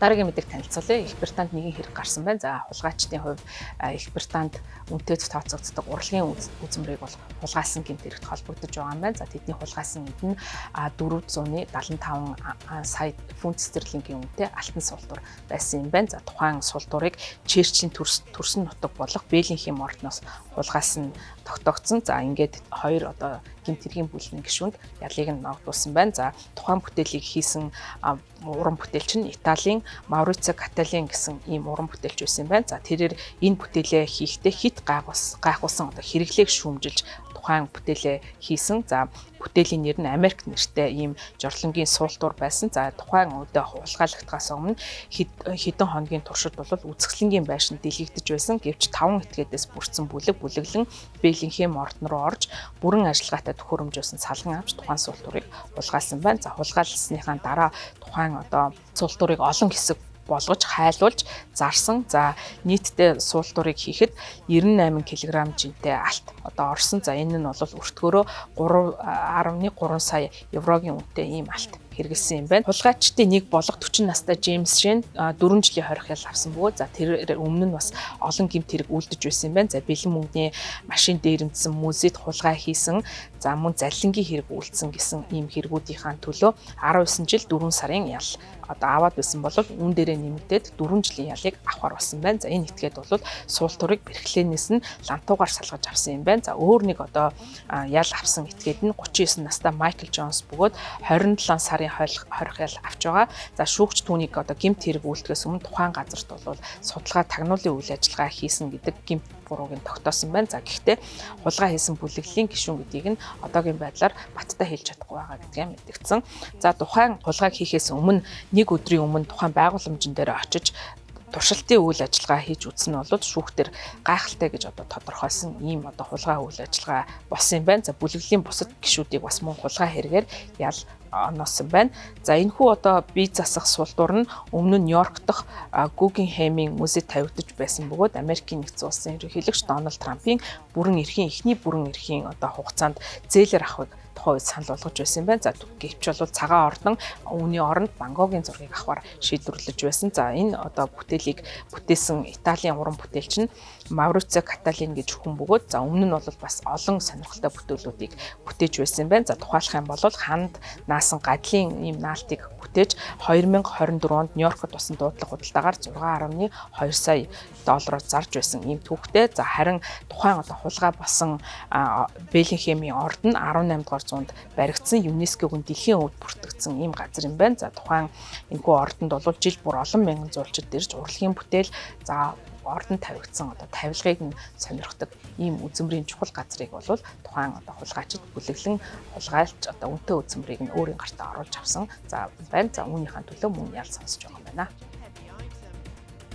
Дараагийн мэдээг танилцуулъя. Их Британд нэгэн хэрэг гарсан байна. За, хулгайчдын хувьд Их Британд үнэтэй тооцогддог урлагийн үзмэрийг бол хулгайлсан гэмт хэрэгт холбогдож байгаа юм байна. За, тэдний хулгайлсан эд нь 475 сая фунт стерлингийн үнэтэй алтан сулдур байсан юм байна. За, тухайн сулдурыг Черчиллийн төрсөн нутаг болох Беллингем ордноос хулгайлсан тогтоогдсон. За, ингээд хоёр одоо гэмт хэргийн бүлгийн гишүүнд ялыг нь ногдуулсан байна. За, тухайн бүтээлийг хийсэн уран бүтээлч нь Италийн Маурицио Каталин гэсэн ийм уран бүтээлч байсан юм байна. За, тэрээр энэ бүтээлээ хийхдээ хэт гайхуулсан одоо хэрэглээг шүүмжилж тухайн бүтээлээ хийсэн. За, бүтээлийн нэр нь Америк нэртэй ийм жорлонгийн суултуур байсан. За, тухайн өдөө хулгайлагдахаас өмнө хэдэн хоногийн туршид бол үзэсгэлэнгийн байшин дэлгэгдэж байсан. Гэвч 5 этгээдээс бүрдсэн бүлэг бүлэглэн Беллингем ордон руу орж бүрэн ажиллагаатай төхөөрөмж байсан салган авч тухайн суултуурыг хулгайлсан байна. За, хулгайлсныхаа дараа тухайн одоо суултуурыг олон хэсэг болгож хайлуулж зарсан. За, нийтдээ суултуурыг хийхэд 98 кг жинтэй алт одоо орсон. За, энэ нь бол өртгөөрөө 3.3 сая еврогийн үнэтэй ийм алт хэрэгэлсэн юм байна. Хулгайчдын нэг болох 40 настай Джеймс Шен 4 жилийн хорих ял авсан бөгөөд, за, тэр өмнө нь бас олон гэмт хэрэг үлдэж байсан юм байна. За, бэлэн мөнгөний машин дээрэмдсэн, музейд хулгай хийсэн, за, мөн заллингийн хэрэг үйлдсэн гэсэн ийм хэрэгүүдийнхаа төлөө 19 жил 4 сарын ял одоо аваад байсан бол үүн дээрээ нэмэгдээд 4 жилийн ялыг авахар болсон байна. За, энэ этгээд бол суултуурыг бэрхлээнээс нь лантуугаар салгаж авсан юм байна. За, өөр нэг одоо ял авсан этгээд нь 39 настай Майкл Джонс бөгөөд 27 сарын хорих ял авч байгаа. За, шүүгч түүнийг одоо гэмт хэрэг үйлдэхээс өмнө тухайн газарт бол судалгаа тагнуулын үйл ажиллагаа хийсэн гэдэг гэмт бурууг нь тогтоосон байна. За, гэхдээ хулгай хийсэн бүлэглэлийн гишүүн гэдгийг нь одоогийн байдлаар баттай хэлж чадахгүй байгаа гэдгээ мэдэгдсэн. За, тухайн хулгайг хийхээс өмнө нэг өдрийн өмнө тухайн байгууламжин дээр очиж туршилтын үйл ажиллагаа хийж үзсэн нь бол шүүхтэр гайхалтай гэж одоо тодорхойлсон ийм одоо хулгай үйл ажиллагаа болсон юм байна. За, бүлэглэлийн бусад гишүүдийг бас мөн хулгай хэрэгээр ял оноосон байна. За, энэхүү одоо бие засах сулдуур нь өмнө нь Нью-Йорк дахь Гүгенхеймийн музейд тавигдаж байсан бөгөөд Америкийн нэгдсэн улсын ерөнхийлөгч Дональд Трампын бүрэн эрхийн эхний бүрэн эрхийн одоо хугацаанд зээлээр авахыг тухайн үед санал болгож байсан юм байна. За, гэвч бол цагаан ордон үүний оронд Ван Гогийн зургийг авахар шийдвэрлэж байсан. За, энэ одоо бүтээлийг бүтээсэн Италийн уран бүтээлч нь Маурицио Каталин гэж хүн бөгөөд, за, өмнө нь бол бас олон сонирхолтой бүтээлүүдийг бүтээж байсан юм байна. За, тухайлах юм бол ханд наасан гадлын ийм наалтыг бүтээж 2024 онд Нью-Йоркод болсон дуудлага худалдаагаар 6.2 сая доллараар зарж байсан ийм түүхтэй. За, харин тухайн одоо хулгай болсон Беллингемийн ордон 18 дугаар зуунд баригдсан, ЮНЕСКО-гийн дэлхийн өвд бүртгэгдсэн ийм газар юм байна. За, тухайн энэхүү ордонд бол жил бүр олон мянган зуулчид ирж урлагийн бүтээл, за, ордон тавигдсан одоо тавилгыг нь сонирхдаг ийм үзмэрийн чухал газрыг бол тухайн одоо хулгайчид бүлэглэн хулгайлж одоо үнэтэй үзмэрийг нь өөрийн гартаа оруулж авсан. За, байна. За, үүнийхээ төлөө мөн ял сонсож байгаа юм байна.